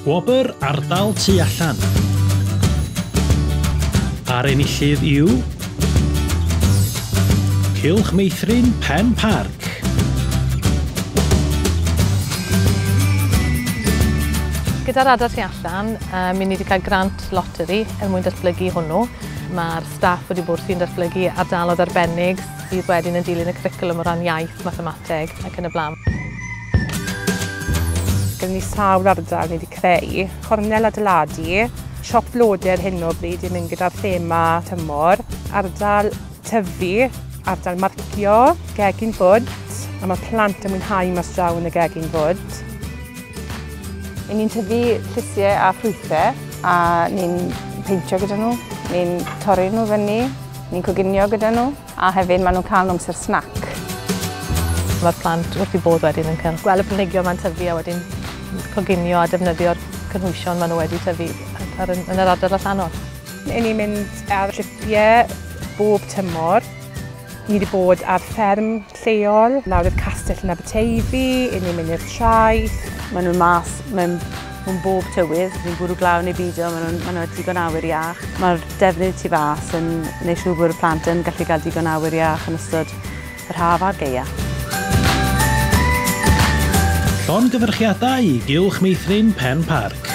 Gwobr ardal tu allan. A'r enillydd yw Cylch Meithrin Pen Parc. Gyda'r ardal tu allan, mi ni wedi cael grant loteri er mwyn datblygu hwnnw. Mae'r staff wedi bod wrthi'n datblygu ardaloedd arbennig sydd wedyn yn dilyn y cwricwlwm o ran iaith, mathemateg ac yn y blaen. Gyda ni sawl ardal ni wedi creu, cornel adeiladu, siop flodau ar hyn o bryd i'n mynd gyda'r thema tymor, ardal tyfu, ardal marcio, gegin fwyd, a mae plant yn mwynhau mas draw yn y gegin fwyd. Ni'n tyfu llysiau a ffrwythau a ni'n peintio gyda nhw, ni'n torri nhw fyny, ni'n coginio gyda nhw, a hefyd maen nhw'n cael amser snack. Mae'r plant wrth eu bodd wedyn yn cael gweld y planhigion ma'n tyfu a wedyn coginio a defnyddio'r cynhwysion maen nhw wedi tyfu yn yr ardal allanol. Ni'n mynd ar tripiau bob tymor. Ni wedi bod ar fferm lleol, lawr i'r castell yn Aberteifi, ni'n mynd i'r traeth. Maen nhw'n mas mewn bob tywydd, ni'n bwrw glaw neu beidio, maen nhw digon awyr iach. Mae'r defnydd tu fas yn gwneud siŵr bod y plant yn gallu cael digon awyr iach yn ystod yr haf a'r gaeaf. Llongyfarchiadau i Gylch Meithrin Pen Parc.